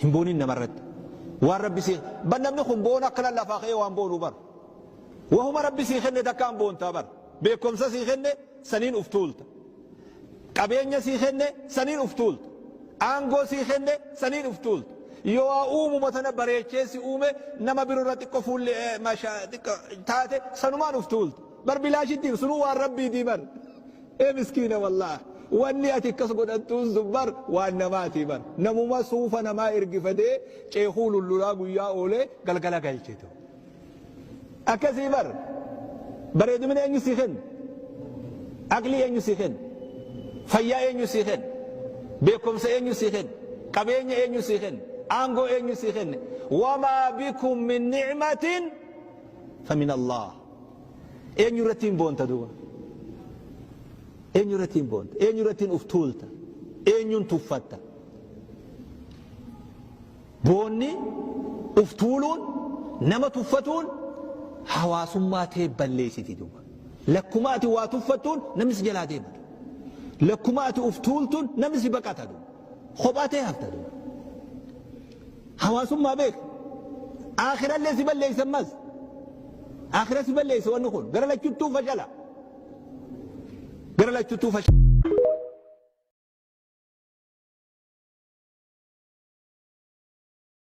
Hin boonin namarratti. Waan Rabbi sii bar namni kun boona akkana lafaa ka'ee waan boonu bar. Wahuma Rabbi sii kenne takkaan boontaa bar. Beekumsa sii kenne saniin uf tuulta. Qabeenya sii kenne saniin uf tuulta. Aangoo sii kenne saniin uf tuulta. Yoo waa uumuma tana bareechee si uume nama birorra xiqqo fuulli masha xiqqo taate sanumaan uf tuulta. Bar bilaashittiin sunuu waan Rabbiitii bar. Ee miskiina wallaah. Wanni ati akkas godhattuun sun bar waan namaatii bar. Namuma suufa namaa ergifatee ceekuu lullulaa guyyaa oolee galgala galchetu. Akkasii bar. Bareedumina eenyu sii kenne? Aqlii eenyu sii kenne? Fayyaa eenyu sii kenne? Beekumsa eenyu sii kenne? Qabeenya eenyu sii kenne? Aangoo eenyu sii kenne? Wamaa bikum min ni'matin famin Allah. Eenyu irratti hin boonta duuba? Eenyu irratti hin boonta? Eenyu irratti hin uf tuulta? Eenyuun tuffatta? Boonni, uf tuuluun, nama tuffatuun hawaasummaa tee balleessiti duuba. Lakkuma ati waa tuffattuun namni si jalaa deema. Lakkuma ati uf tuultuun namni si baqata duuba. Kophaa tee hafta duuba. Hawaasummaa beek. Aakhirallee si balleessa ammas. Aakhira si balleessa wanni kun. Gara lachuttuu fashala. Gara lachuttuu fashala.